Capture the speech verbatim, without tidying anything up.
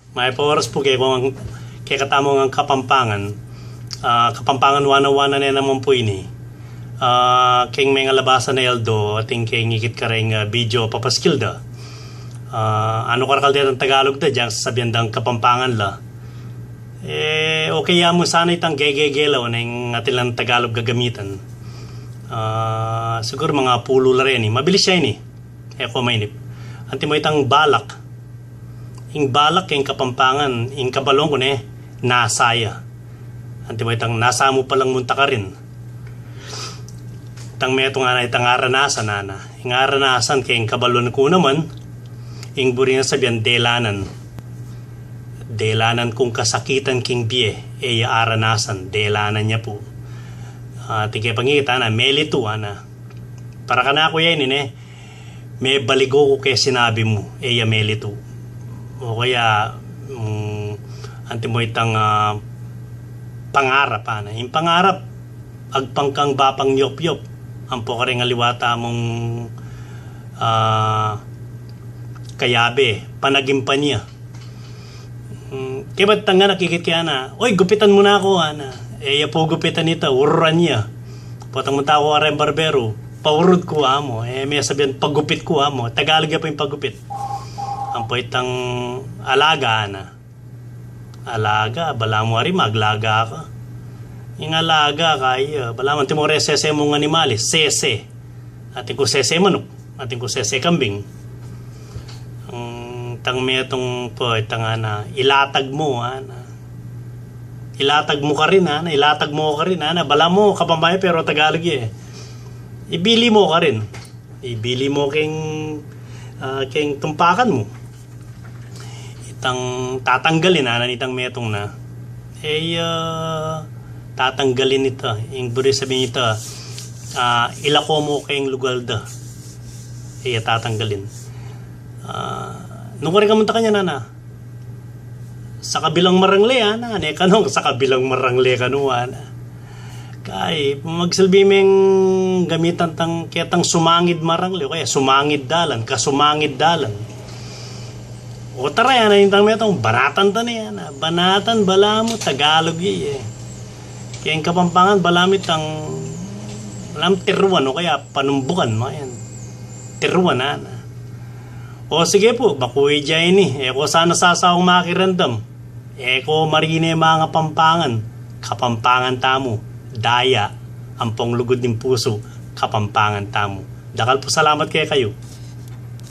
Mayap a oras pu kekatamung Kapampangan. Ah, Kapampangan one oh one na naman pu ini. Ah, keng mengalabasan a aldo, atin keng ikit kareng, ah, video papaskil da. Ah, anu karakal detang Tagalog da, dinan sasabian dang Kapampangan la. E, okay ya mu sana itang gegegelaw neng atin lang Tagalog gagamitan. Ah, siguru mangapulu la reni. Mabilis ya ini. E ku mainip. Antimo itang balak. Ing balak keng Kapampangan, ing kabalwan ku ne, nasa ya. Antimo itang nasa mu palang munta karin. Itang metung ana, itang aranasan ana. Ing aranasan keng kabalwan ku naman, ing buri nang sabian delanan. Delanan kung kasakitan king bie, e ya aranasan, delanan ya pu. Ah, atin keng pangikit ana, melitu ana. Para kanaku ya ini ne, mebaligo ku keng sinabi mu, e ya melitu. O kaya, mm, antimo itang, ah, pangarap ana. Ing pangarap, agpang kang bapang yopyop. Ampo kareng aliwa tamung, ah, kayabe, panagimpanya. Hmm, kaya ba't tangga nakikit kaya na, "Oy, gupitan mu na aku," ana. E ya pu gupitan ita, ururan ya. Potang munta ku kareng barbero, paurud ku amu. E, mesabian pagupit ku amu. Tagalog ya pu ing pagupit. Ampo itang alaga ana. Alaga, balamu ari maglaga ka. Ing alaga kaya, balamu antimo reng sese mung animalis, sese. Atin ku sese manuk, atin ku sese kambing. Itang metung pu, itang ana, ilatag mu ana. Ilatag mu karin ana, ilatag mu karin ana. Balamu Kapampangan pero Tagalog ya e. Ibili mu karin. Ibili mu keng, ah, keng tumpakan mu. Itang tatanggalin ana nitang metung na. E, ah, tatanggalin ita. Ing buri sabian ita, ah, ilako mu keng lugal da. E ya tatanggalin. Ah, nung karin ka munta kanyan ana, sa kabilang marangle ana, ne kanu, sa kabilang marangle kanu ana. Kay, magsilbi meng gamitan tang, ketang sumangid marangle, o kaya sumangid dalan, kasumangid dalan. O tara, ana itang metung, banatan ta ne ana. Banatan, balamu, Tagalog ya e. Keng Kapampangan, balamu itang, balamu tiruan, o kaya panumbukan, mayan. Tiruan ana. O sige pu, baku ya ini, e ku sana sasaung makiramdam. E ku marine mangapampangan, Kapampangan tamu, daya, ampong lugud ning pusu, Kapampangan tamu. Dakal pu salamat kekayu.